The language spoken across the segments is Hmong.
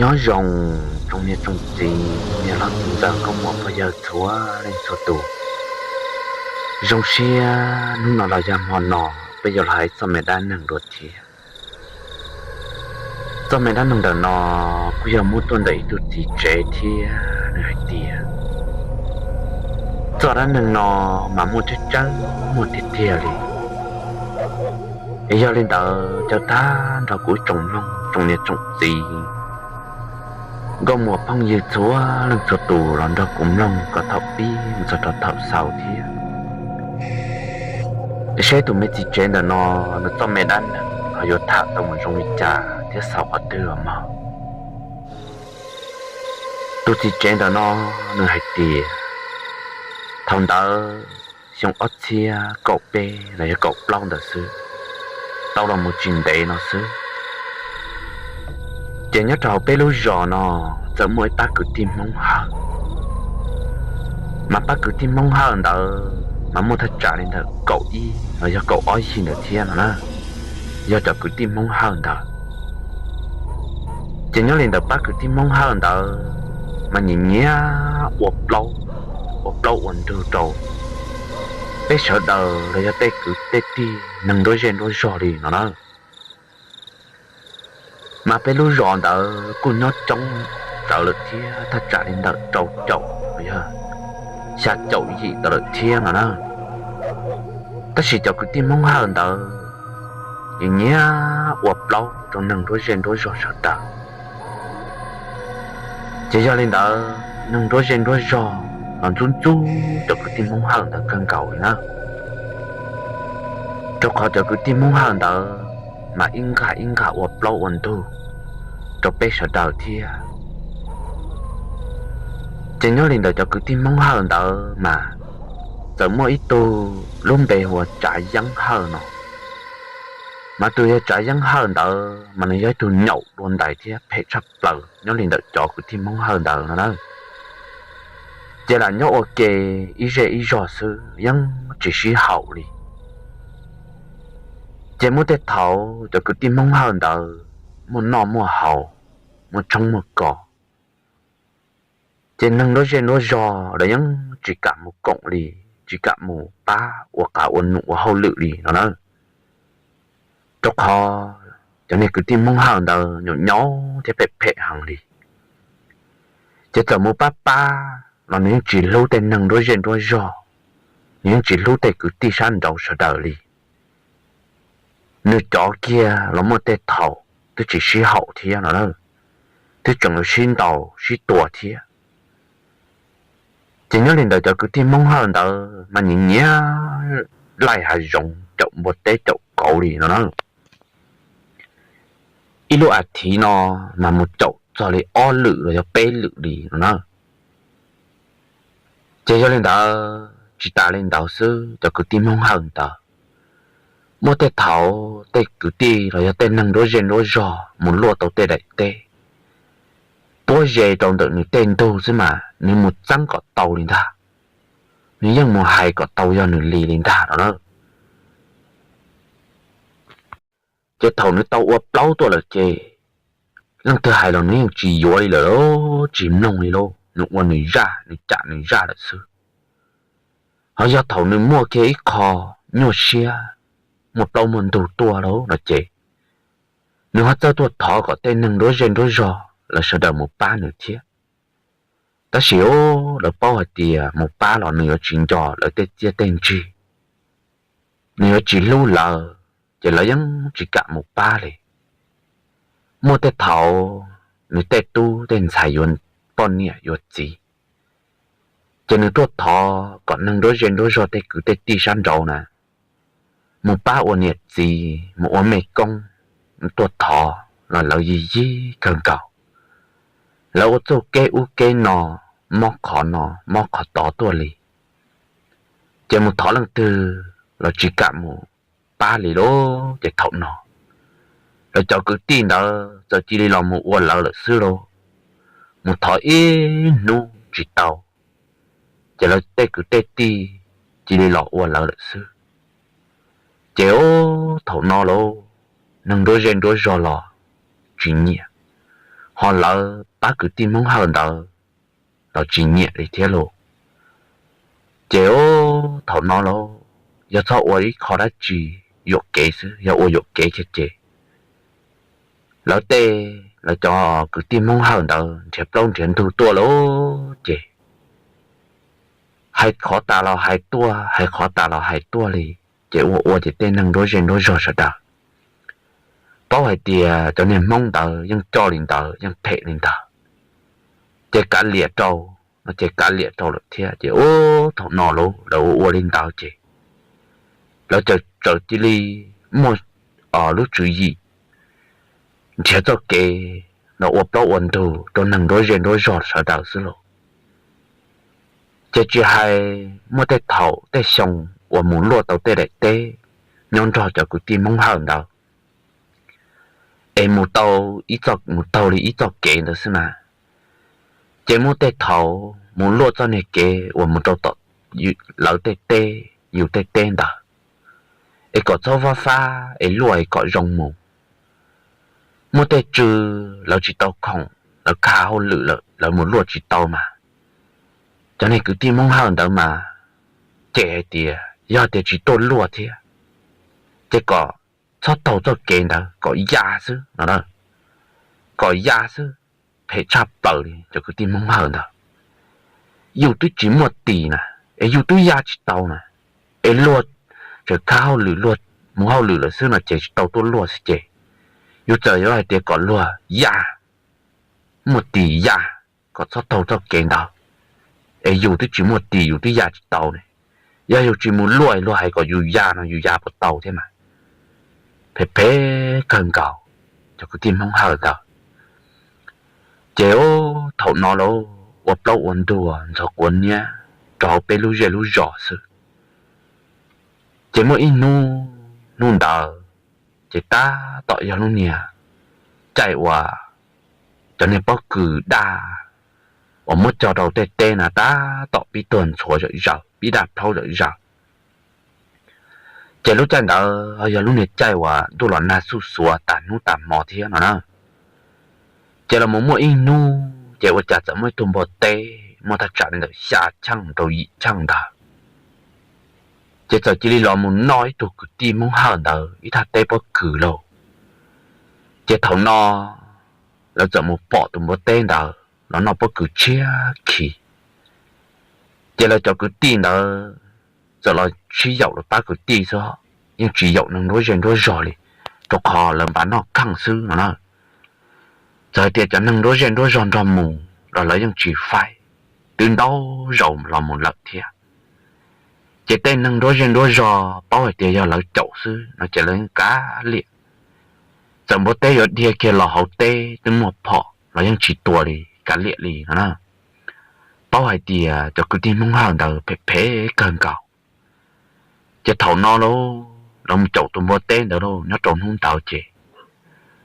Nyob zoo tsoom niam tsoom txiv, niam hlob txiv ntxawm nkauj muam pog yawg txhua leej txhua tus. Zoo siab hnub no los yog hmo no peb yuav los hais txoj me dab neeg dua thiab. Txoj me dab neeg ntawm no kuj yog muab tuaj ntawm ib tug txiv tsev thiab nws hais tias txoj dab neeg no mas muaj tseeb tseeb muaj tiag tiag li. Es yog li ntawd caw tag nrho kuv ib tsoom mloog tsoom niam tsoom txiv, nkauj muam phooj ywg txhua leej txhua tus los nrog kuv mloog kom thaum pib mus txog rau thaum xaus thiab. Saib tus me txiv tsev ntawm no nws txoj me dab neeg ho yuav tham tau mus zoo li cas thiab xaus qhov twg os mog. Tus txiv tsev ntawm no nws hais tias thaum ntawd xyoo ob txhiab kaum peb los yog kaum plaub ntawd xwb, tau los mus tsis ntev no xwb, ces nyob rau hauv peb lub zos no txawm muaj ib pab kwv tij Hmoob Hawj. Mas pab kwv tij Hmoob Hawj ntawd mas muaj thaj tsam li ntawm kaum ib los yog kaum ob yig ntawd thiab no na, yog cov kwv tij Hmoob Hawj ntawd. Ces nyob li ntawd pab kwv tij Hmoob Hawj ntawd mas nyiam nyiam ua plaub, ua plaub ua ntug rau peb sawv daws los yog tej kwv tej tij neeg nruab zej nruab zog li no na. Mas peb lub zos ntawd kuj nyob coob rawv lawm thiab, thaj tsam li ntawm rau caum los yog xya caum yim ntawd lawm thiab no na. Tab sis cov kwv tij Hmoob Hawj ntawd nyiam nyiam ua plaub rau neeg nruab zej nruab zog sawv daws. Ces yog li ntawd neeg nruab zej nruab zog los ntxub ntxub cov kwv tij Hmoob Hawj ntawd kawg nkaus li na. Rau qhov cov kwv tij Hmoob Hawj ntawd mas ib nqag ib nqag ua plaub ua ntug rau peb sawv daws thiab. Ces nyob li ntawd cov kwv tij Hmoob Hawj ntawd mas txawm muaj ib tug lub npe hu ua Tsav Yeeb Hawj no. Mas tus yog Tsav Yeeb Hawj ntawd mas nws yog ib tug nyaum dua ntais thiab phem tshaj plaws nyob li ntawm cov kwv tij Hmoob Hawj ntawd no na. Ces lam nyob ua ke ib zej ib zog xwb yeej tsis sib haum li. Ces muaj tej thaum cov kwv tij Hmoob Hawj ntawd muaj noj muaj haus, muaj tshoob muaj kos, ces neeg nruab zej nruab zog los yeej tsis kam mus koom li, tsis kam mus pab ua qav ua num ua hauj lwm li no na. Rau qhov cov niag kwv tij Hmoob Hawj ntawd nyaum nyaum thiab phem phem heev li. Ces txawm mus pab pab los nws yeej tsis hlub tej neeg nruab zej nruab zog, nws yeej tsis hlub tej kwv tij sab nraud sawv daws li. Nws cov kiag los muaj tej thaum twb tsis sib haum thiab no na, twb tseem yuav sib ntaus sib tua thiab. Ces nyob li ntawd cov kwv tij Hmoob Hawj ntawd mas nyiam nyiam laij hav zoov caum npua teb caum kauv li no na. Ib lub as thiv no mas mus caum txog li ob lwm los yog peb lwm li no na. Ces yog li ntawd tsis tas li ntawd xwb, cov kwv tij Hmoob Hawj ntawd muaj tej thaum tej kwv tij los yog tej neeg nruab zej nruab zog mus luaj tau tej daim teb, puab ze rau ntawm nws tej ntug xwb mas nws mus txeeb kom tau li ntag, nws yeej mus hais kom tau yog nws li li ntag no na. Ces thaum nws tau ua plaub tuaj lawm ces leej twg hais los nws yeej tsis yuav li lawm, tsis mloog li lauj, nws ua nws zaj, nws cam nws zaj lawm xwb. Ho yog thaum nws muaj kiag ib qho nyuaj siab, muaj plaub muaj ntug tuaj lauj no ces nws ho txawj tuaj thov kom tej neeg nruab zej nruab zog lawv sawv daws mus pab nws thiab. Tab sis lawv paub hais tias mus pab los nws yuav tsis nco lawv tej txiaj tej ntsig, nws yuav tsis hlub lawv, ces lawv yeej tsis kam mus pab li. Muaj tej thaum nws tej tub tej ntxhais yuav poj niam yuav txiv, ces nws tuaj thov kom neeg nruab zej nruab zog tej kwv tej tij sab nraud na mus pab ua niam txiv mus ua mej koob, nws tuaj thov los lawv yig yig kawg nkaus. Lawv ua txuj keb ub keb no, mob qhov no mob qhov tod tuaj li, ces mus thov leej twg los tsis kam mus pab li lauj. Ces thaum no lawv cov kwv tij ntawd txawm cia li los mus ua lawv lawm xwb lauj. Mus thov ib hnub tsis tau, ces lawv tej kwv tej tij cia li los ua lawv lawm xwb. Ces thaum no lauj, neeg nruab zej nruab zog los tsis nyiam, ho lawv pab kwv tij Hmoob Hawj ntawd los tsis nyiam li thiab lauj. Ces thaum no lauj, yog txhob ua ib qho dab tsi yuam kev xwb, yog ua yuam kev kiag ces lawv tej, lawv cov kwv tij Hmoob Hawj ntawd nrhiav plaub nrhiav ntug tuaj lauj ces hais qhov tas los hais tuaj, hais qhov tas los hais tuaj li. Ces ua ua ces tej neeg nruab zej nruab zog sawv daws paub hais tias cov niag Hmoob ntawd yeej coj li ntawd, yeej phem li ntawd, ces kav liam rau, no ces kav liam rau lawm thiab. Ces ub, thaum no lauj, lawv ua ua li ntawd ces lawv txawm cia li muaj lub tswv yim nrhiav txoj kev los ua plaub ua ntug rau neeg nruab zej nruab zog sawv daws xwb lauj. Ces tsis hais muaj tej thaum tej xyoo uas mus luaj tau tej daim teb nyob nrog cov kwv tij Hmoob Hawj ntawd es mus tau ib txoj, mus taug li ib txoj kev ntawd xwb na. Ces muaj tej thaum mus luaj txoj niag kev uas mus rau tom lawv tej teb, yus tej teb ntawd, es kom txhob fab fab es luaj es kom zoo mus. Muaj tej tsw lawv tsis tau khoom, lawv kha hauj lwm lawm lawv mus luaj tsis tau mas cov niag kwv tij Hmoob Hawj ntawd mas cem hais tias yog tias tsis tuaj luaj thiab ces kom txhob taug txoj kev ntawd, kom ya xwb no, kom ya xwb. Phem tshaj plaws li cov kwv tij Hmoob Hawj ntawd. Yus twb tsis muaj tis na, es yus twb ya tsis tau na, es luag tseem kha hauj lwm, luag mus hauj lwm lawm xwb no ces tsis tau tuaj luaj xwb ces yus txawm yuav hais tias kom luag ya, muaj tis ya, kom txhob taug txoj kev ntawd, es yus twb tsis muaj tis, yus twb ya tsis tau ne. Yog yus tsis mus luaj, luag hais kom yus ya no yus ya puas tau thiab mas. Phem phem kawg nkaus cov kwv tij Hmoob Hawj ntawd. Ces thaum no lauj, ua plaub ua ntug ntxhov quav niab rau hauv peb lub zej lub zos xwb. Ces muaj ib hnub, hnub ntawd ces tab tom yog lub niag caij uas cov niag pob kws daj uas muab cog rau tej teb na tab tom pib tuag ntxhuav zom zaws, pib daj plhaub zom zaws. Ces lub caij ntawd ho yog lub niag caij uas ntuj los nag xuj xuav tas hnub tas hmo thiab no na. Ces los mus muaj ib hnub ces ua cas txawm muaj ib tug npua teb muaj thaj tsam li ntawm xya cheej rau yim cheej ntawd, ces txawm cia li los mus noj ib tug kwv tij Hmoob Hawj ntawd ib thaj teb pob kws lauj. Ces thaum no lawv txawm mus pom tus npua teb ntawd los noj pob kws tshiab khiv. Ces lawv cov kwv tij ntawd txawm los sib yaum los pab kwv tij xwb, yeej tsis yaum neeg nruab zej nruab zog li, rau qhov lawv npaj noj kheej xwb no na. Txawm hais tias cov neeg nruab zej nruab zog nrog mus los lawv yeej tsis faib, twb ntau zaus los mus lawm thiab. Ces tej neeg nruab zej nruab zog paub hais tias yog lawv caum xwb no ces lawv yeej kav liam. Txawm npua teb yuav dhia kiag los hauv teb twb muaj phom los yeej tsis tua li, kav liam li no na. Paub hais tias cov kwv tij Hmoob Hawj ntawd phem phem kawg nkaus. Ces thaum no lauj, lawv mus caum tus npua teb ntawd lauj, nyob rau hnub ntawd ces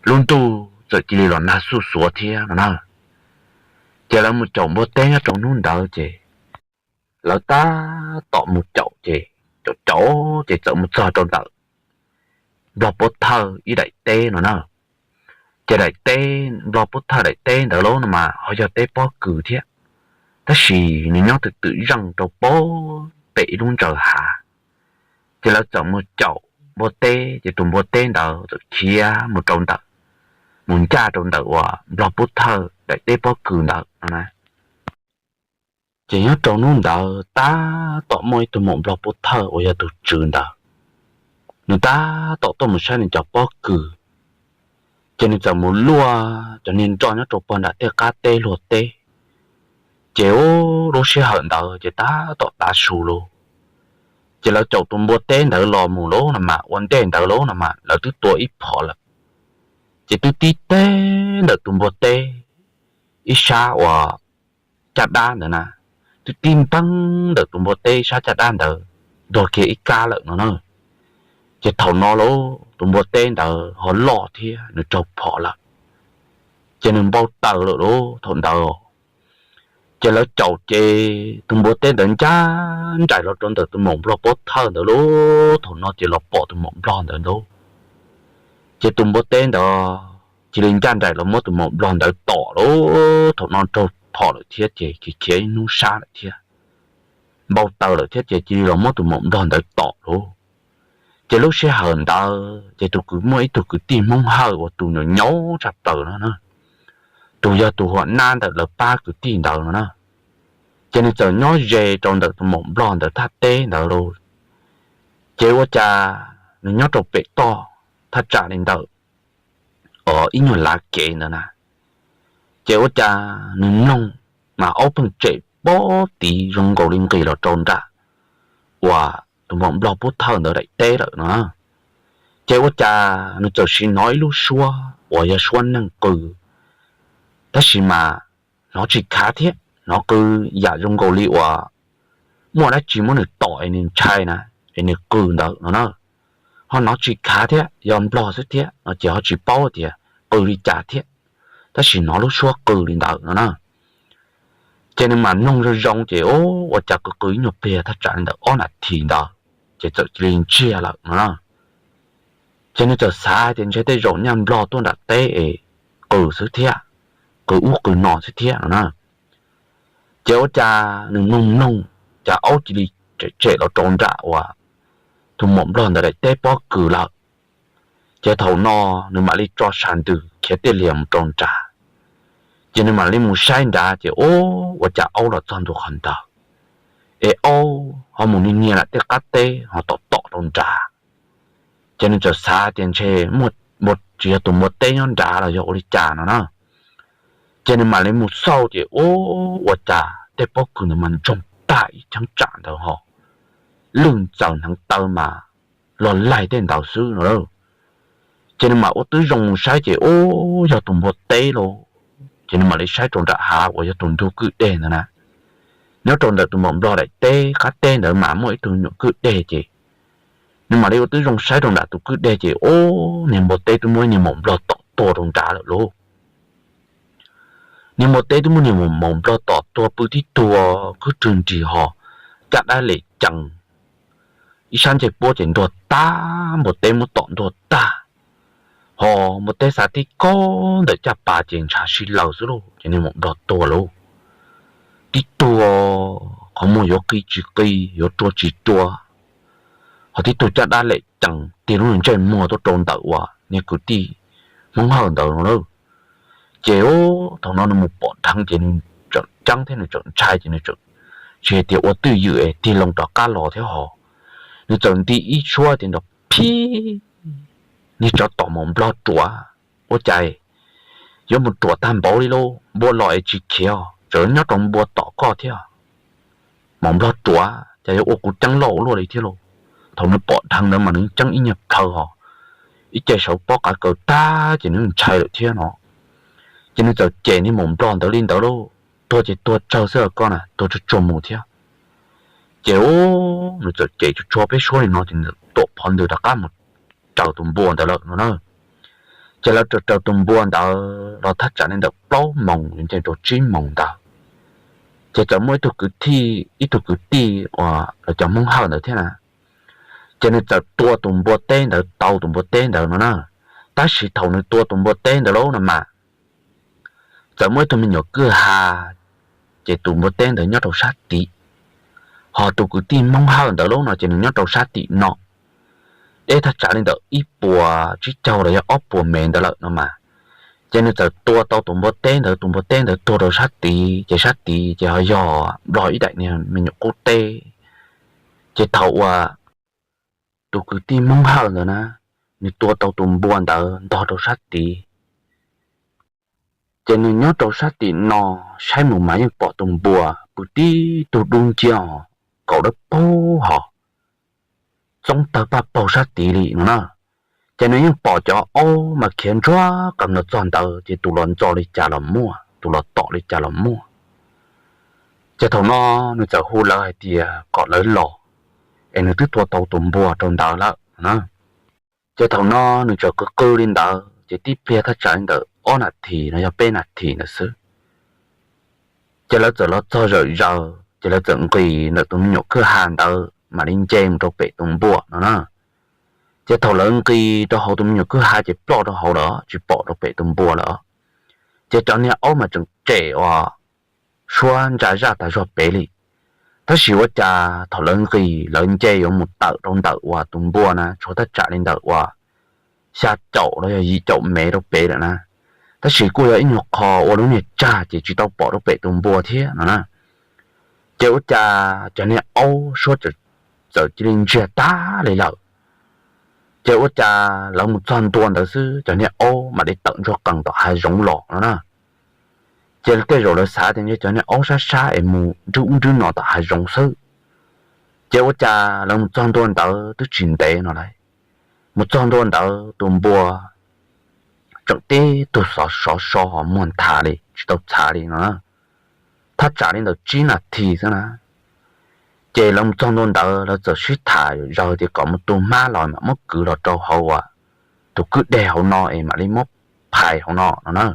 lub ntuj txawm cia li los nag xuj xuav thiab no na. Ces lawv mus caum npua teb nyob rau hnub ntawd ces lawv tab tom mus caum ces caum caum ces txawm mus txog rau ntawm Nplog Pub Thawj ib daim teb no na. Ces daim teb, Nplog Pub Thawj daim teb ntawd lauj no mas ho yog teb pob kws thiab, tab sis nws nyob twm twm zeej rau pem ib lub ntsaws hav. Ces lawv txawm mus caum npua teb ces tus npua teb ntawd txawm khiav mus rau ntawm, mus ncaj rau ntawm uas Nplog Pub Thawj daim teb pob kws ntawd no na. Ces nyob rau hnub ntawd tab tom muaj ib tug maum Nplog Pub Thawj uas yog tus tswv ntawd, nws tab tom tuaj mus saib nws cov pob kws. Ces nws txawm mus luaj cov niag nroj nyob rau pog nram tej qab teb luag teb. Ces ub, lub sij hawm ntawd ces tab tom tav su lauj. Ces lawv caum tus npua teb ntawd los mus lauj no mas ua ntej ntawd lauj no mas lawv twb tua ib phom lawm. Ces twb tib teg ntawm tus npua teb ib sab uas caj dab ntawd na, twb tib npeeg ntawm tus npua teb ib sab caj dab ntawd ntuag kiag ib kab lawm no na. Ces thaum no lauj, tus npua teb ntawd ho loj thiab nws raug phom lawm, ces nws npau taws lawm lauj thaum ntawd. Ces lawv caum ces tus npua teb ntawd ncaj nraim los rau ntawm tus maum Nplog Pub Thawj ntawd lauj. Thaum no ces los pom tus maum Nplog ntawd ntag. Ces tus npua teb ntawd cia li ncaj nraim los muab tus maum nplog ntawd tom lauj. Thaum no raug phom lawm thiab ces khiav ib hnub sab lawm thiab, npau taws lawm thiab ces cia li los muab tus maum nplog ntawd tom lauj. Ces lub sij hawm ntawd ces tus kwv, muaj ib tug kwv tij Hmoob Hawj uas tus nyaum nyaum tshaj plaws no na, tus yog tus huam nab ntawm lawv pab kwv tij ntawd no na, ces nws txawm nyob ze rau ntawm tus maum nplog ntawd thaj teb ntawd lauj. Ces ua cas nws nyob rau pem toj thaj tsam li ntawm ib nyuag lav kev ntawd na, ces ua cas nws mloog mas aub pheej tsem pob tid zoo nkaus li nqis los rau nram uas tus maum nplog pub thawj ntawd daim teb lawm no na. Ces ua cas nws txawm sim hnov ib lub suab uas yog suab neeg qw, tab sis mas hnov tsis khav thiab, hnov qw yam zoo nkaus li uas muaj dab tsi muab nws tom es nws ntshai na, es nws qw ntawd no na. Ho hnov tsis khav thiab, yog nplog xwb thiab no ces ho tsis paub tias qw li cas thiab, tab sis hnov lub suab qw li ntawd no na. Ces nws mam mloog zoo zoo ces ua cas qw qw ib nyuag pliag thaj tsam li ntawm ob nas this ntawd, ces txawm cia li ntsiag lawm no na. Ces nws txawm xav tias ntshe tej zaum nyaj nplog tuaj nram teb es qw xwb thiab, qw ub qw no xwb thiab no na. Ces ua cas nws mloog mloog, cas aub cia li tsem tsem los rau nram uas tus maum nplog ntawd daim teb pob kws lawm. Ces thaum no nws mam li tso sas ntws khiav tiaj lias mus rau nrad. Ces nws mam li mus saib nrad ces ua cas aub los txog ntua qhov ntawd, es aub ho mus niag niag lam tej qab teb ho tom tom rau nrad. Ces nws txawm xav tias ntshe muaj, tsis yog tus npua teb nyob nrad los yog ua li cas no na. Ces nws mam li mus xauj ces ua cas tej pob kws ntawd mas ntsoog tag ib cheeb tsam ntawd ho lwj ntxaws hneev taw mas los laig tej ntawd xwb no lauj. Ces nws mam ua tib zoo mus saib ces ua yog tus npua teb lauj. Ces nws mam li saib rau nram hav uas yog tus ntug kwj deg ntawd na, nyob rau ntawm tus maum nplog daim teb qab teb ntawd mas muaj ib tug nyuam kwj deg ces nws mam li ua tib zoo saib rau nram tus kwj deg ces ua niag npua teb twb muab niag maum nplog tom tuag rau nrad lawm lauj. Niag npua teb twb muab niag maum nplog tom tuag pw tib tug khwb rwg nrig ho caj dab lem cees, ib sab ncej puab ces ntuag tag, npua teb muab tom ntuag tag, ho npua teb xav tib kaug ntawm caj pas ces ntshav sib laws xwb lauj, ces niag maum nplog tuag lauj. Tib tug qhov muag yuav qi tsis qi, yuav rua tsis rua, ho tib tug caj dab lem cees tig lub ntsej muag tuaj rau ntawm uas niag kwv tij Hmoob Hawj ntawd no lauj. Ces thaum no nws mus pom dheev ces nws tseem ceeb thiab nws tseem ntshai ces nws tseem tsis hais tias ua twj ywm es tig loo rov qab los thiab ho, nws txawm nti ib suab tias nrov phib, niag tsov tom maum nplog ruam, ua cas yuav mus ruam tag npaum li lauj, npua los es tsis khiav, tseem nyob rau npua tom koj thiab. Maum nplog ruam, cas yuav ua kuv ceeb loj ua luaj li thiab lauj. Thaum nws pom dheev ntawd mas nws ceeb ib nyuag plhaw ho, ib ce sawv pob qav kaws tag ces nws ntshai lawm thiab no. Ces nws txawm cem niag maum nplog ntawd li ntawd lauj, tuag ces tuag tsawg xwb os koj na, tuag tsuag tsuag mus thiab. Ces nws txawm cem tsuag tsuag peb suab li no ces nws tuam phov ntws rov qab mus raws tus npua ntawd lawm no na. Ces lawv raws raws tus npua ntawd los thaj tsam li ntawm plaub moos yuav nce rau tsib moos ntawd, ces txawm muaj ib tug kwv tij, ib tug kwv tij uas lawv cov Hmoob Hawj ntawd thiab na, ces nws txawm tua tus npua teb ntawd, tau tus npua teb ntawd no na. Tab sis thaum nws tua tus npua teb ntawd lauj no mas, txawm muaj ib tug me nyuam kwj ha, ces tus npua teb ntawd nyob rau sab tid, ho tus kwv tij Hmoob Hawj ntawd lauj no ces nws nyob rau sab tim no, deb thaj tsam li ntawm ib puas tsib caug los yog ob puas mev ntawd lawm no mas. Ces nws txawm tua tau tus npua teb ntawd, tus npua teb ntawd tuag rau sab tid, ces sab tid ces ho yog nplog ib daim niag me nyuam qub teb. Ces thaum uas tus kwv tij Hmoob Hawj ntawd na, nws tua tau tus npua ntawd ntog rau sab tid, ces nws nyob rau sab tim no saib mus mas yeej pom tus npua pw tib tug dub nciab ho, kaum dawb paug ho, txob tawg paj paug sab tid li no na. Ces nws yeej pom cov aub mas khiav ntsuag qees los txog ntawd ces tus los ntxo li cas los muaj, tus los tom li cas los muaj. Ces thaum no nws txawm hu lawv hais tias kom lawv los, es nws twb tua tau tus npua rau ntawd lawm na. Ces thaum no nws txawm qw qw li ntawd ces tib pliag thaj tsam li ntawm ob nas this no yog peb nas this ntawd xwb, ces lawv txawm los txog zawm zaws ces lawv txawm nqis ntawm tus me nyuam kwj ha ntawd mam li nce mus rau pem tus npua no na. Ces thaum lawv nqis rau hauv tus me nyuam kwj ha ces ploj rau hauv lawm, tsis pom rau pem tus npua lawm. Ces cov niag aub mas tseem tsem ua suab ntsa zaj tas zog pem li. Tab sis ua cas thaum lawv nqis lawv nce yuav mus tawm rau ntawm uas tus npua na tshuav thaj tsam li ntawm uas xya caum los yog yim caum mev rau pem lawm na, tab sis kuj yog ib nyuag qho ua lub niag tsag ces tsis tau pom rau pem tus npua thiab no na. Ces ua cas cov niag aub suab txawm cia li ntsiag tag li lawm. Ces ua cas lawv mus txog ntua ntawd xwb cov niag aub mam li tawm ntsuag qees tom hav zoov los no na. Ces tej zaum lawv xav tias ntshe cov niag aub sab sab es mus nrwb ub nrwb no tom hav zoov xwb. Ces ua cas lawv mus txog ntua ntawd twb tsis ntev no lauj, mus txog ntua ntawd tus npua tseem tib tug xov sov so ho muag nthav li tsis tau txhav li no na. Thaj tsam li ntawm tsib nas this xwb na. Ces lawv mus txog ntua ntawd lawv txawm sib tham zaws tias kom mus tu hmab los mam muab kwv los rau hauv tus kwj deg hauv no es mam li muab phais hauv no no na.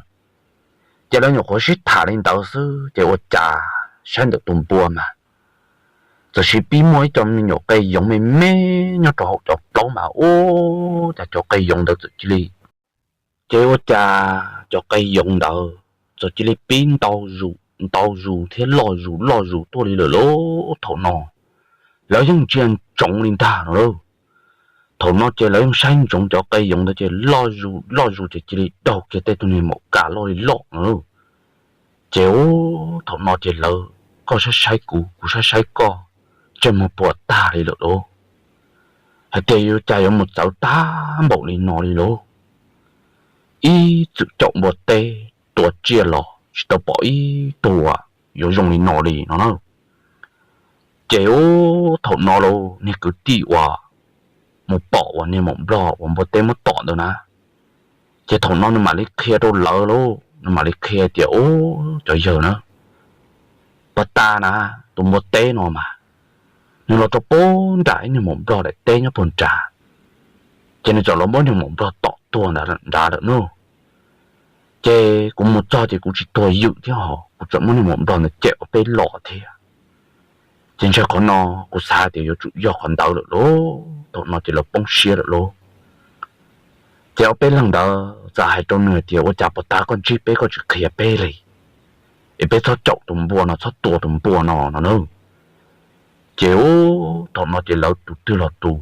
Ces lawv nyuam qhuav sib tham li ntawd xwb ces ua cas saib ntawm tus npua mas txawm sis pib muaj ib co me nyuam qe yoov me me nyob rau hauv cov plaub mas ua cas cov qe yoov ntawd txawm cia li, ces ua cas cov qe yoov ntawd txawm cia li pib ntau zus ntau zus thiab loj zus loj zus tuaj li lawm lauj. Thaum no lawv yeej ntsia ntsoov li ntag no lauj. Thaum no ces lawv yeej saib ntsoov cov qe yoov ntawd ces loj zus loj zus ces cia li daug kiag tej tug niag maum kas loj li loj no lauj. Ces ua thaum no ces lawv, koj saib saib kuv kuv saib saib koj, ntsej muag puas tag li lawm lauj. Hais tias yuav cas yuav mus txawv tag npaum li no li lauj. Ib txwm caum npua teb tua tsiaj los tsis tau pom ib tug yuav zoo li no li no na. Ces ua thaum no lauj niag kwv tij uas mus pom uas niag maum nplog uas npua teb muab tom ntawd na, ces thaum no nws mam li qhia rau lawv lauj, nws mam li qhia tias, Ub, cov yawg na, puag ta na, tus npua teb no mas nws los rau puag nram ib niag maum nplog daim teb nyob puag nrad, ces nws txawm los muab niag maum nplog tom tuag nrad lawm no. Ces kuv mus txog ces kuv tsis tuag ywm thiab ho kuv txawm muab niag maum nplog ntawd cem ua peb los thiab. Ces ntshe qhov no kuv xav tias yuav tsum yog qhov ntawd lawm lauj. Thaum no ces lawv poob siab lawm lauj. Ces ob peb leeg ntawd txawm hais rau nws tias, Ua cas puag ta koj ntsib peb koj tsis qhia peb li, es peb txhob caum tus npua no txhob tua tus npua no no na. Ces ub, thaum no ces lawv tus twg los tus,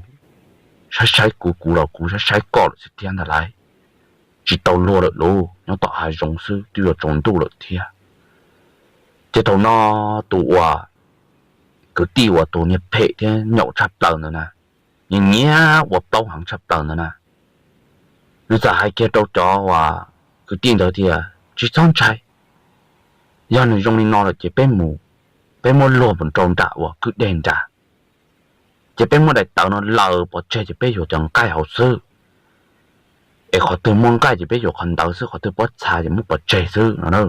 saib saib kuv kuv los kuv saib saib koj lawm xwb thiab ntag lauj. Tsis tau luag lawm lauj, nyob tom hav zoov xwb twb yuav tsaus ntuj lawm thiab. Ces thaum no tus uas kwv tij uas tus niag phem thiab nyaum tshaj plaws ntawd na, nyiam nyiam ua plaub heev tshaj plaws ntawd na, nws txawm hais kiag rau cov uas kwv tij ntawd tias, Tsis txhob ntshai, yog nws zoo li no lawm ces peb mus, peb muab luag mus rau nram uas kwj deg nrad, ces peb muab daim tawv no laws pov tseg ces peb yuav cov nqaij hauv xwb. Es qhov twg muaj nqaij ces peb yuav qhov ntawd xwb, qhov twg pob txha ces muab pov tseg xwb no na.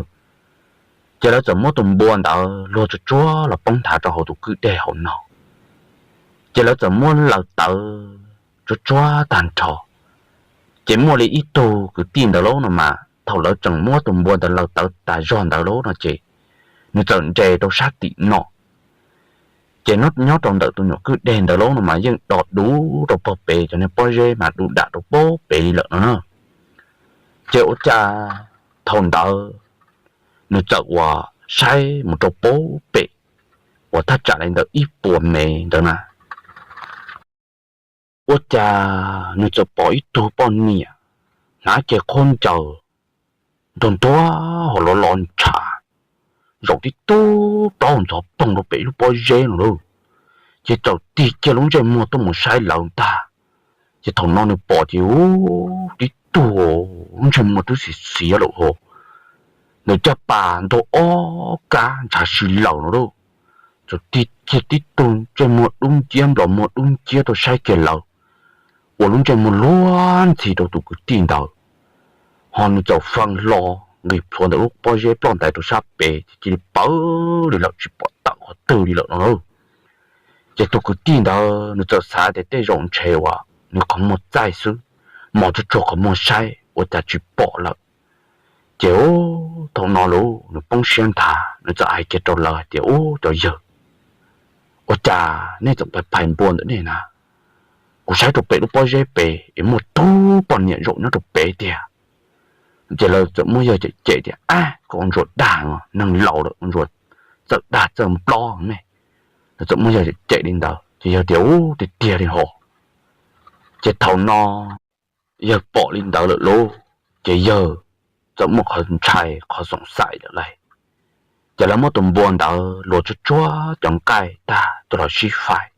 Ces lawv txawm muab tus npua ntawd luag tsuag tsuag los poob nthav rau hauv tus kwj deg hauv no. Ces lawv txawm muab laws tawv tsuag tsuag tag nrho. Ces muaj li ib tug kwv tij ntawd lauj no mas thaum lawv tseem muab tus npua ntawd laws tawv tas zog ntawd lauj no ces nws txawm nres rau sab tim no. Ces nyob rau ntawm tus nyuam kwj deg ntawd lauj no mas yeej do dub rau pog pem, cov niag pob zeb mas dub dam rau pog pem li lawm no na. Ces ua cas thaum ntawd nws txawm uas saib mus rau pog pem uas thaj tsam li ntawm ib puas mev ntawd na, ua cas nws txawm pom ib tug poj niam hnav cev qhuab ncaws ntuag ntuag ho lov lov ntshav, zaum tib tug plaub ntxhov poog rau pem ib lub pob zeb no lauj. Ces txawm tig kiag lub ntsej muag tuaj mus saib lawv ntag. Ces thaum no nws pom ces ub, tib tug lub ntsej muag twb xiav xiav lawm ho, nws caj pas ntug ob kab ntshav si lawm no lauj. Txawm tig kiag tib tug ntsej muag dub nciab nplog muag dub nciab tuaj saib kiag lawv, ua lub ntsej muag luag ntxhi rau tus kwv tij ntawd, ho nws txawm fee hlo nqis plhuav ntawm lub pob zeb ploj ntais rau sab pem ces cia li pawv li lawm tsis pom tawm qhov twg li lawm no lauj. Ces tus kwv tij ntawd nws txawm xav tias tej zaum ntshe uas nws qhov muag txaij xwb, mos tsuag tsuag qhov muag saib ua cas tsis pom lawm. Ces ub, thaum no lauj nws poob siab ntag, nws txawm hais kiag rau lawv hais tias, Ub, cov yawg, ua cas nej txawm phais phais npua ntawm nej na? Kuv saib rau pem lub pob zeb pem es muaj tug poj niam zaum nyob rau pem tiag. Ces lawv txawm muab yawg cem cem tias, Ab, koj ua ntsuag dag, neeg laus lawm ua ntsuag txawj dag txawj nplog ne. Lawv txawm muab yawg cem cem li ntawd ces yawg tias, Ub, tiag tiag li hos. Ces thaum no yawg pom li ntawd lawm lauj, ces yawg txawm muaj qhov ntshai qhov xoom xaim lawm lauj. Ces lawv muab tus npua ntawd luas tsuag tsuag cov nqaij tag coj los sib faib.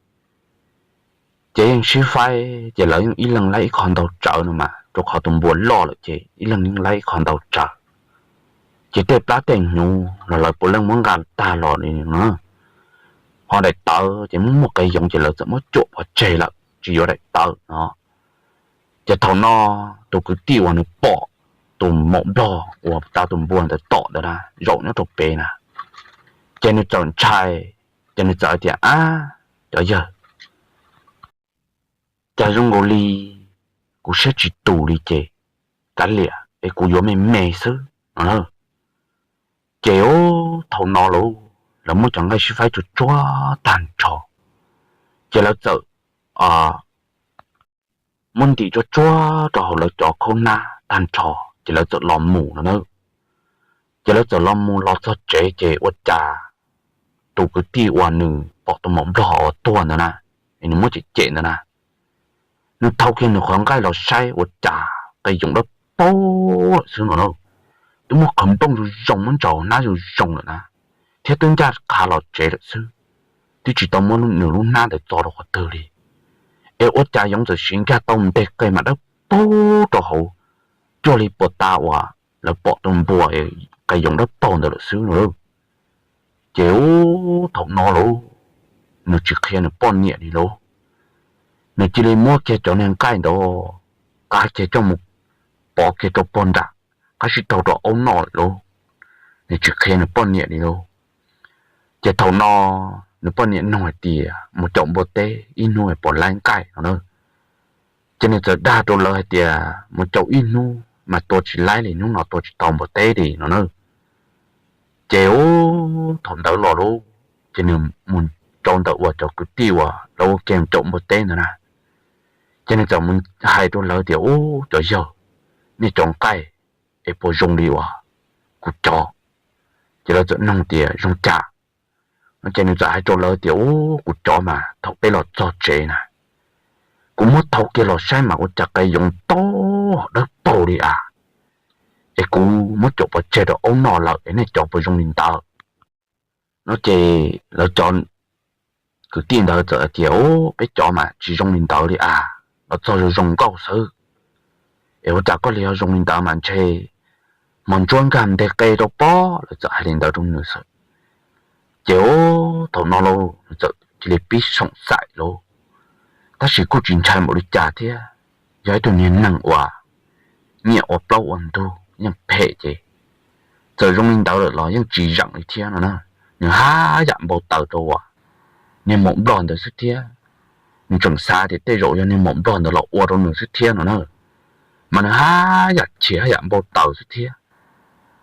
Ces yeej sib faib ces lawv yeej ib leeg laib ib qho ntau tsawv no mas, rau qhov tus npua loj lawm ces ib leeg yeej laib ib qho ntau tsawv. Ces tej plab tej hnyuv los lawv puav leej muab nqa tag los li no. Ho daim tawv ces muaj muaj qe yoov ces lawv txawm muab cuam pov tseg lawm tsis yuav daim tawv no. Ces thaum no tus kwv tij uas nws pom tus maum nplog uas tau tus npua ntawd tom ntawd na zaum nyob rau pem na, ces nws txawm ntshai, ces nws txawm hais tias, Ab, cov yawg, cas zoo nkaus li kuv siab tsis tus li ces kav liam es kuv yuav me me xwb no na. Ces thaum no lauj, lawv muab cov nqaij sib faib tsuag tsuag tag nrho, ces lawv txawm muab ntim tsuag tsuag rau hauv lawv cov khaub hnab tag nrho, ces lawv txawm los mus no na. Ces lawv txawm los mus los txog tsev ces ua cas tus kwv tij uas nws pom tus maum nplog uas tuag ntawd na, es nws muab cem cem ntawd na, nws thau kiag nws qhov nqaij los saib ua cas qe yoov dawb paug lawm xwb no na. Twb muab qhov nplooj zoo zoo muab ntsaus hnab zoo zoo lawm na, thiab twb ncaj qha los tsev lawm xwb, twb tsis tau muab nws lub hnab ntawd txo rau qhov twg li. Es ua cas yoov txawm siv nkag tau nteg qe mas dawb paug rau hauv, cuag li puas ta uas lawv pom tus npua qe yoov dawb paug ntawd lawm xwb no. Ces ub, thaum no lauj, nws tsis qhia nws poj niam li lauj. Nws cia li muab kiag cov niag nqaij ntawd qab kiag coj mus pov kiag rau pog nram qab sib taug rau aub noj lawm lauj. Nws tsis qhia nws poj niam li lauj. Ces thaum no nws poj niam nug hais tias, Mus caum npua teb ib hnub puas laib nqaij no na? Ces nws txawm dag rau lawv hais tias, Mus caum ib hnub mas tua tsis laib li, hnub no tua tsis tau npua teb li no na. Ces ub, thaum ntawd los lauj, ces nws mus rau ntawm uas cov kwv tij uas lawv ua ke caum npua teb ntawd na. Ces nws txawm mus hais rau lawv tias, Ub, cov yawg, nej cov nqaij es puas zoo li uas kuv cov? Ces lawv txawm nug tias, Zoo cas? No ces nws txawm hais rau lawv tias, Ub, kuv cov mas thaum peb los txog tsev na, kuv muab thau kiag los saib mas ua cas qe yoov tag dawb paug li as. Es kuv muab cuam pov tseg rau aub noj lawm es nej cov puas zoo li ntawd? No ces lawv cov kwv tij ntawd txawm hais tias, Ub, peb cov mas tsis zoo li ntawd li as, los txog zoo zoo nkauj xwb. Es ua cas koj li ho zoo li ntawd mas ntshe hmo ntsuab nkag nteg qe rau pob. Lawv txawm hais li ntawd rau nws xwb. Ces ub, thaum no lauj, nws txawm cia li pib xoom xaim lauj. Tab sis kuj tsis ntshai npaum li cas thiab, yog ib tug niag neeg uas nyiam ua plaub ua ntug yeej phem ces txawm zoo li ntawd lawm los yeej tsis zeem li thiab no na. Nws haj yam npau taws rau uas niag maum nplog ntawd xwb thiab. Nws tseem xav tias tej zaum yog niag maum nplog ntawd los ua rau nws xwb thiab no na. Mas nws haj yam chim haj yam npau taws xwb thiab.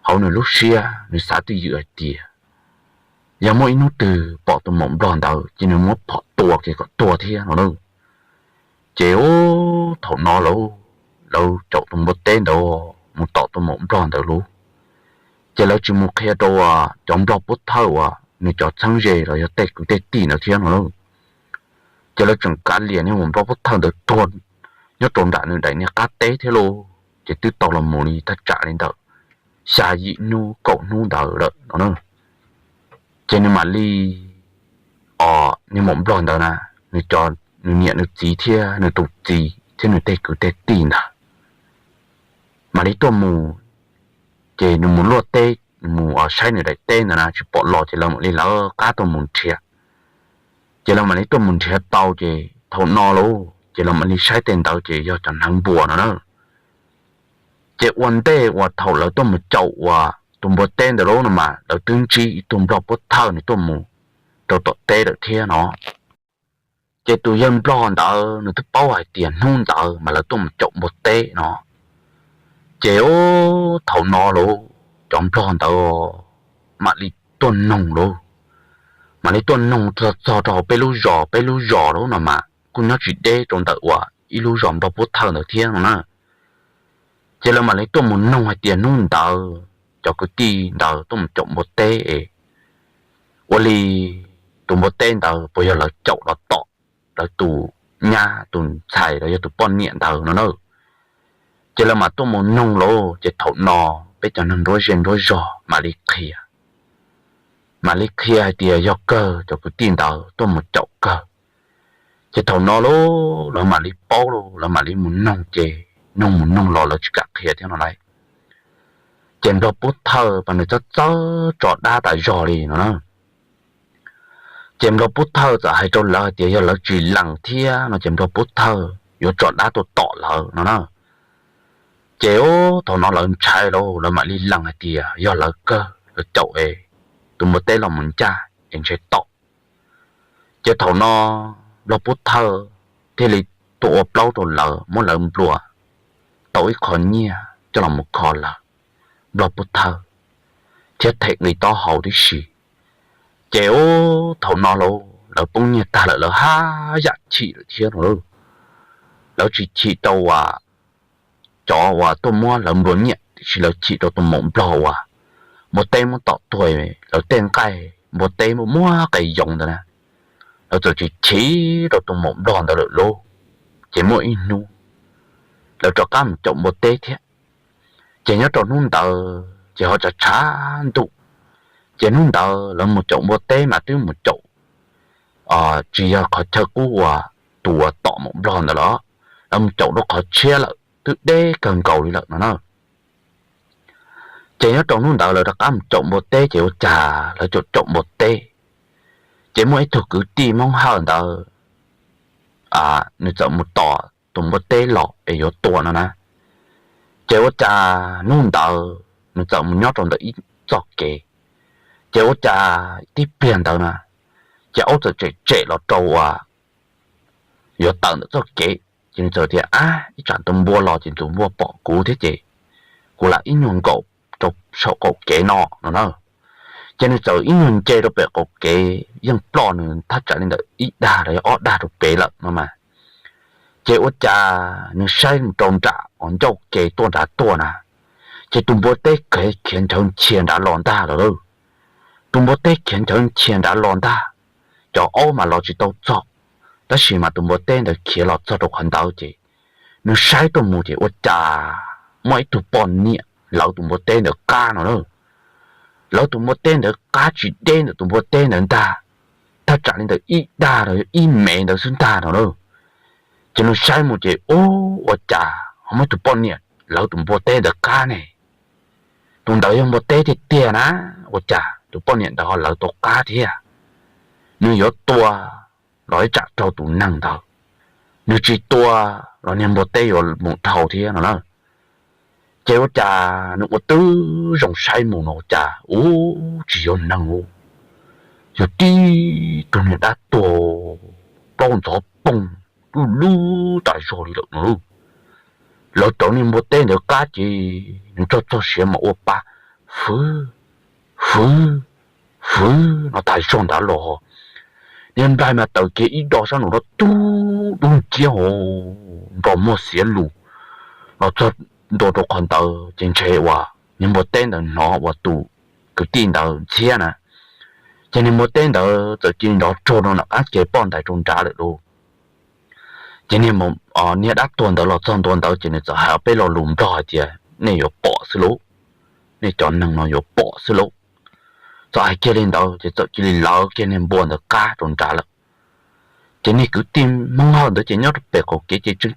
Hauv nws lub siab nws xav twj ywm hais tias yog muaj ib hnub twg pom tus maum nplog ntawd ces nws muab phom tua kiag kom tuag thiab no lauj. Ces ub, thaum no lauj, lawv caum tus npua teb ntawd mus tom tus maum nplog ntawd lauj. Ces lawv tsis mus qhia rau cov nplog pub thawj uas nws cov txheeb ze los yog tej kwv tej tij ntawd thiab no lauj. Ces lawv tseem kav liam niag maum nplog pub thawj ntawd tuag nyob rau nram nws daim niag qab teb thiab lauj. Ces twb tau los mus li thaj tsam li ntawm xya yim hnub kaum hnub ntawd lawm no na. Ces nws mam li, o, niag maum nplog ntawd na, nws cov, nws niam nws txiv thiab nws tus txiv thiab nws tej kwv tej tij ntawd mam li tuaj mus. Ces nws mus luaj teb, nws mus saib nws daim teb ntawd na tsis pom los ces lawv mam li lawv qab tuaj mus nrhiav. Ces lawv mam li tuaj mus nrhiav tau ces thaum no lauj ces lawv mam li saib tej ntawd ces yog cov hneev npua no na. Ces ua ntej uas thaum lawv tuaj mus caum uas tus npua teb ntawd lauj no mas lawv twb ntsib ib tug nplog pub thawj nws tuaj mus rau tom teb lawm thiab no. Ces tus yawg nplog ntawd nws twb paub hais tias hnub ntawd mas lawv tuaj mus caum npua teb no. Ces thaum no lauj, cov nplog ntawd mam li tuaj noog lauj, mam li tuaj noog txog txog rau hauv peb lub zos, peb lub zos lauj no mas kuj nyob tsis deb rau ntawm uas ib lub zos Nplog Pub Thawj ntawd thiab no na. Ces lawv mam li tuaj mus noog hais tias hnub ntawd cov kwv tij ntawd tuaj mus caum npua teb es ua li tus npua teb ntawd puas yog lawv caum los tom lawv tus nyab tus ntxhais los yog tus poj niam ntawd no na. Ces lawv mam tuaj mus noog lauj, ces thaum no peb cov neeg nruab zej nruab zog mam li qhia, mam li qhia hais tias yog kawg cov kwv tij ntawd tuaj mus caum kawg. Ces thaum no lauj lawv mam li paub lauj, lawv mam li mus noog, ces noog mus noog los lawv tsis kam qhia thiab no lauj. Ces Nplog Pub Thawj mas nws txawj txawj tso dab tas zog li no na. Ces Nplog Pub Thawj txawm hais rau lawv hais tias yog lawv tsis lees thiab no ces Nplog Pub Thawj yuav tso dab tuaj tom lawv no na. Ces thaum no lawv ntshai lauj, lawv mam li lees hais tias yog lawv kawg lawv caum es tus npua teb los mus ncaj es ntshe tom. Ces thaum no Nplog Pub Thawj thiaj li tuaj ua plaub rau lawv, muab lawv nplua tau ib qho nyiaj coj los mus kho lawv Nplog Pub Thawj thiab them nqi taub hau tib si. Ces thaum no lauj lawv poob nyiaj tag lawm lawv haj yam chim lawm thiab no lauj. Lawv tsis chim rau uas cov uas tuaj muab lawv nplua nyiaj, tiam sis lawv chim rau tus maum nplog uas npua teb muab tom tuag lawv tej nqaij npua teb muaj muab qe yoov ntawd na. Lawv txawm tsis chim rau tus maum nplog ntawd lawm lauj. Ces muaj ib hnub lawv rov qab mus caum npua teb thiab. Ces nyob rau hnub ntawd ces ho tshav tshav ntuj, ces hnub ntawd lawv mus caum npua teb mas twb mus caum tsis yog qhov chaw qub uas tus uas tom maum nplog ntawd los, lawv mus caum rau qhov tshiab lawm twb deb kawg nkaus li lawm no na. Ces nyob rau hnub ntawd lawv rov qab mus caum npua teb ces ua cas lawv caum caum npua teb, ces muaj ib tug kwv tij Hmoob Hawj ntawd nws txawm mus tom tus npua teb los es yuav tua no na. Ces ua cas hnub ntawd nws txawm mus nyob rau ntawm ib txoj kev, ces ua cas tib pliag ntawd na, ces aub txawm tsem tsem los rau uas yuav tawm ntawm txoj kev, ces nws txawm tias, ab, ib tsam tus npua los ces tus npua pom kuv thiab ces kuv lam ib nyuag nkaum rau saum qaum kev no no na. Ces nws txawm ib nyuag nce rau pem qaum kev yeej ploj nws thaj tsam li ntawm ib dag los yog ob dag rau pem lawm no mas. Ces ua cas nws saib mus rau nram uas ncauj ke tuaj nrad tuaj na, ces tus npua teb khiav nchawv nchia nrad los ntag lawm. Tus npua teb khiav nchawv nchia nrad los ntag, cov aub mas los tsis tau txog, tab sis mas tus npua teb ntawd khiav los txog rau qhov ntawd ces nws saib tuaj mus ces ua cas muaj ib tug poj niam lawv tus npua teb ntawd qab no na. Lawv tus npua teb ntawd qab tsis deb ntawm tus npua teb ntawd ntag, thaj tsam li ntawm ib dag los yog ib mev ntawd xwb ntag no na. Ces nws saib mus ces ub, ua cas ho muaj ib tug poj niam lawv tus npua teb ntawd qab ne? Tus ntawd yog npua teb tiag tiag na, ua cas tus poj niam ntawd ho lawv tau qab thiab? Nws yuav tua los ib tsam raug tus neeg ntawd, nws tsis tua los niag npua teb yuav mus dhau thiab no na. Ces ua cas nws ua twb zoo saib mus no ua cas ub, tsis yog neeg ub, yog tib tug niag dab tuag plaub ntxhov poog lub lub tas zog li lawm no. Lawv rauv niag npua teb ntawd qab ces nws txog txog siav mas ua pa fwv fwv fwv no tas zog ntawd los, niag nplaig mas tawm kiag ib do sab nraud tub dub nciab ho nrog muag xiav lus los txog ntua rau qhov ntawd ces ntshe uas niag npua teb ntawd hnov uas tus kwv tij ntawd ntxhiab na, ces niag npua teb ntawd txawm cia li nrov rog rau nram qab ke poj ntais rau nrad lawm lauj. Ces niag dab tuag ntawd los txog ntua ntawd ces nws txawm hais peb lo lus nplog hais tias nej yuav pom xwb lauj, nej cov neeg no yuav pom xwb lauj. Txawm hais kiag li ntawd ces txawm cia li lawv kiag niag npua ntawd qab rau nrad lawm. Ces niag kwv tij Hmoob Hawj ntawd ces nyob rau pem qaum kev ces tshee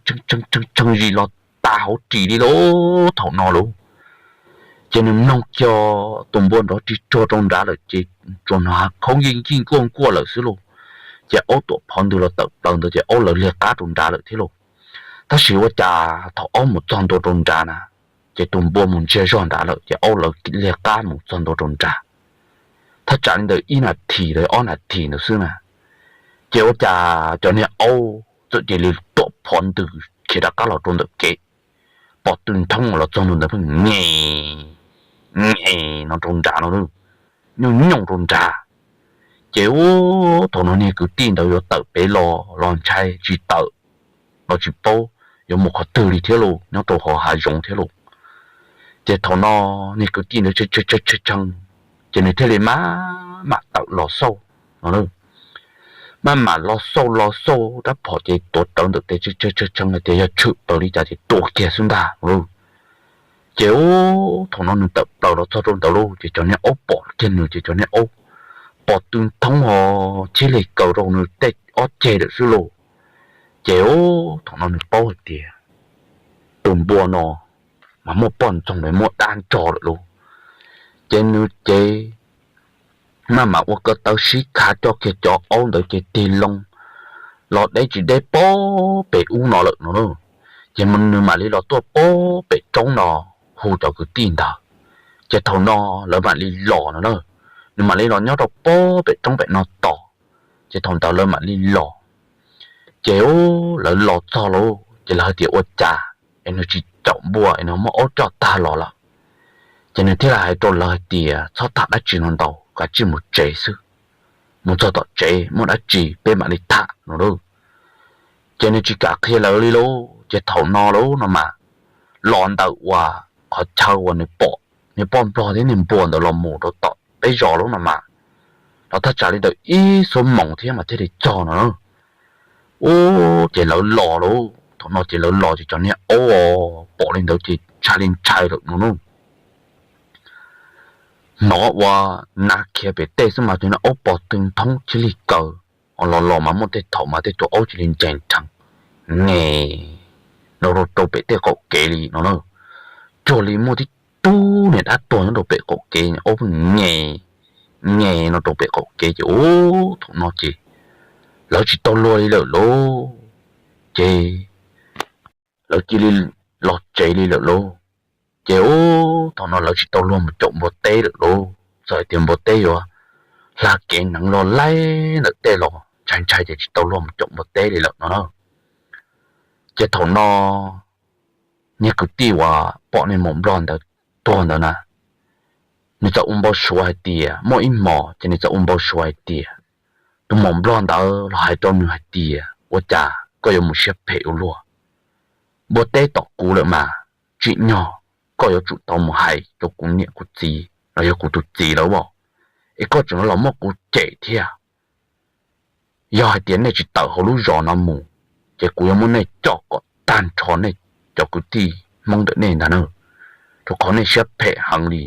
tshee zis los tas hauv ris li lauj thaum no lauj. Ces nws mloog kiag tus npua nrov ris tsuag rau nrad lawm ces tsuas hnov khaub nkij nkij nkuaj nkuaj lawm xwb lauj. Ces aub tuam phov ntws los tawm plaws ntawd ces aub lawv liag qab rau nrad lawm thiab lauj. Tab sis ua cas thaum aub mus txog ntua rau nrad na, ces tus npua mus ntsiag zog nrad lawm ces aub lawv liag qab mus txog ntua rau nrad, thaj tsam li ntawm ib nas this los ob nas this ntawd xwb na. Ces ua cas cov niag aub txawm cia li tuam phov ntws khiav rov qab los rau ntawm kev, pom tw nthoob los txog ntua ntawd pheej nge nge no rau nrad no, nyooj nyooj rau nrad. Ces ub, thaum no niag kwv tij ntawd yuav tawm pem los los ntshai tsis tawm, los tsis paub yuav mus qhov twg li thiab lauj, nyob rau hauv hav zoov thiab lauj. Ces thaum no niag kwv tij ntawd tshee tshee, ces nws thiaj li maj mam tawm los xauj no. Maj mam los xauj los xauj rab phom ces tuav rawv ntawm tes tshee tshee hais tias yog tshwm plaws li cas ces tua kiag xwb ntag lauj. Ces ub, thaum no nws tawm plaws los txog rau ntawd lauj, ces cov niag aub pom kiag nws ces cov niag aub pos tw nthoob ho chib lig kaws rau nws tej ob ceg lawm xwb lauj. Ces ub, thaum no nws paub hais tias tus npua no mas muaj poj ntxoog lawm, muaj dab nrog lawm lauj. Ces nws ces maj mam ua ko taw sib kha coj kiag cov aub ntawd ces tig loo los deb tsis deb pob pem ub no lawm no. Ces nws mam li los tuaj pob pem roob no hu cov kwv tij ntawd. Ces thaum no lawv mam li los no na, nws mam li los nyob rau pob pem roob pem no tos. Ces thaum ntawd lawv mam li los. Ces ub, lawv los txog lauj, ces lawv hais tias ua cas es nws tsis caum npua es nws muab aub coj tag los lawm. Ces nws thiaj li hais rau lawv hais tias txhob tham dab tsi no ntau, kav tsij mus tsev xwb, mus txog tom tsev muaj dab tsi peb mam li tham no lauj. Ces nws tsis kam qhia lawv li lauj. Ces thaum no lauj no mas los ntawm uas qhov chaw uas nws pom niag poj nplog thiab niag npua ntawd los mus rau tom peb zos lauj no mas, los thaj tsam li ntawm ib xuab moos thiab mas thiaj li txog no. Ub, ces lawv los lauj, thaum no ces lawv los ces cov niag aub pom li ntawd ces ntshai li ntshai lawm no. Hnov ua nas khiav pem tej xwb mas cov niag aub pos tw nthoob chib lig kaws, los los mas muaj tej thaum mas tej tug aub cia li ncees rhees nge no rau pem tej qaum kev li no na. Cuag li muaj tib tug niag dab tuag nyob rau pem qaum kev, aub pheej nge nge no rau pem qaum kev ces ub, thaum no ces lawv tsis tau luag li lawm lauj. Ces lawv cia li los tsev li lawm lauj. Ces ub, thaum no lawv tsis tau luag mus caum npua teb lawm lauj, txawm hais tias npua teb yuav hla kev neev los laij ntawm tej los ntshai ntshai ces tsis tau luag mus caum npua teb li lawm no na. Ces thaum no niag kwv tij uas pom niag maum nplog ntawd tuag ntawd na, nws txawm ua npau suav hais tias muaj ib hmos ces nws txawm ua npau suav hais tias tus maum nplog ntawd los hais rau nws hais tias ua cas koj yuav mus siab phem ua luaj, npua teb tom kuv lawm mas, tsim nyog koj yuav tsum tau mus hais rau kuv niam kuv txiv los yog kuv tus txiv lawv os, es koj tseem los muab kuv cem thiab. Yog hais tias nej tsis tawm hauv lub zos no mus, ces kuv yuav muab nej coj kom tag nrho nej cov kwv tij Hmoob ntawm nej ntag na, rau qhov nej siab phem heev li.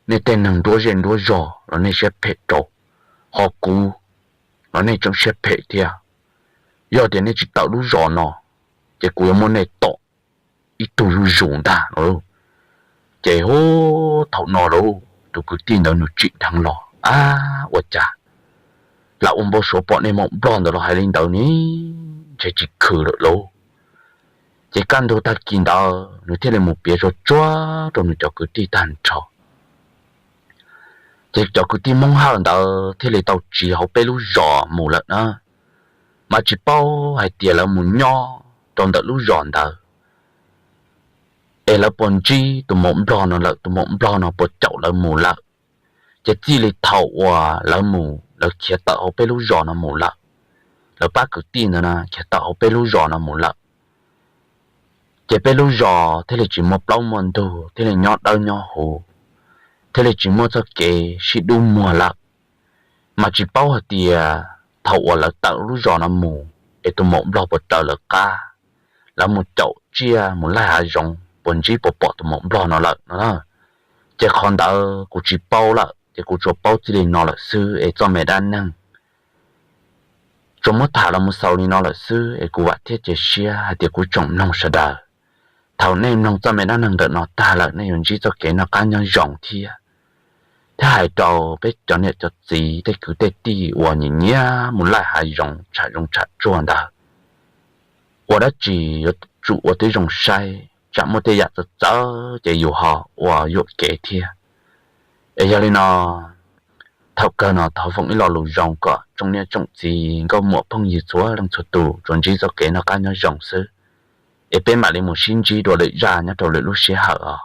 Nej tej neeg nruab zej nruab zog los nej siab phem rau, ho kuv los nej tseem siab phem thiab. Yog tias nej tsis tawm lub zos no, ces kuv yuav muab nej tom ib tug zuj zus ntag no. Ces hu, thaum no lauj, tus kwv tij ntawd nws tsim dheev los, ab, ua cas lam ua npau suav pom niag maum nplog ntawd los hais li ntawd ne, ntshe tsis khwm lawm lauj. Ces kaj ntug tag kis ntawd nws thiaj li mus piav tsuag tsuag rau nws cov kwv tij tag nrho. Ces cov kwv tij Hmoob Hawj ntawd thiaj li tau tsiv hauv peb lub zos mus lawm na. Mas tsis paub hais tias lawv mus nyob rau ntawm lub zos ntawd es lawv puas ntsib tus maum nplog no lawm, tus maum nplog no puas caum lawv mus lawm. Ces txij li thaum uas lawv mus, lawv khiav tawm hauv peb lub zos no mus lawm, lawv pab kwv tij ntawd na khiav tawm hauv peb lub zos no mus lawm, ces peb lub zos thiaj li tsis muaj plaub muaj ntug, thiaj li nyob dawb nyob huv, thiaj li tsis muaj txoj kev sib dub muag lawm. Mas tsis paub hais tias thaum uas lawv tawm lub zos no mus es tus maum nplog puas raws lawv qab, lawv mus caum tsiaj mus laij hav zoov puas ntsib puas pom tus maum nplog no lawm no. Ces qhov ntawd kuv tsis paub lawm, ces kuv tsuas paub txij li no lawm xwb es txoj me dab neeg tsuas muab tham los mus xaus li no lawm xwb es kuv vam thiab cia siab hais tias kuv tsoom mloog sawv daws, thaum nej mloog txoj me dab neeg ntawm no tag lawm nej yuav ntsib txoj kev noj qab nyob zoo thiab. Thiab hais rau peb cov niam cov txiv tej kwv tej tij uas nyiam nyiam mus laij hav zoov tsham zoov tsham tsuag ntawd, ua dab tsi yuav tsum ua tib zoo saib tsam muaj tej yam txawv txawv ces yus ho ua yuam kev thiab. Es yog li no, thaum kawg no thov foom ib lo lus zoo kom tsoom niam tsoom txiv nkauj muam phooj ywg txhua leej txhua tus tsuas ntsib txoj kev noj qab nyob zoo xwb. Es peb mam li mus sib ntsib dua lwm zaj nyob rau lwm lub sij hawm os.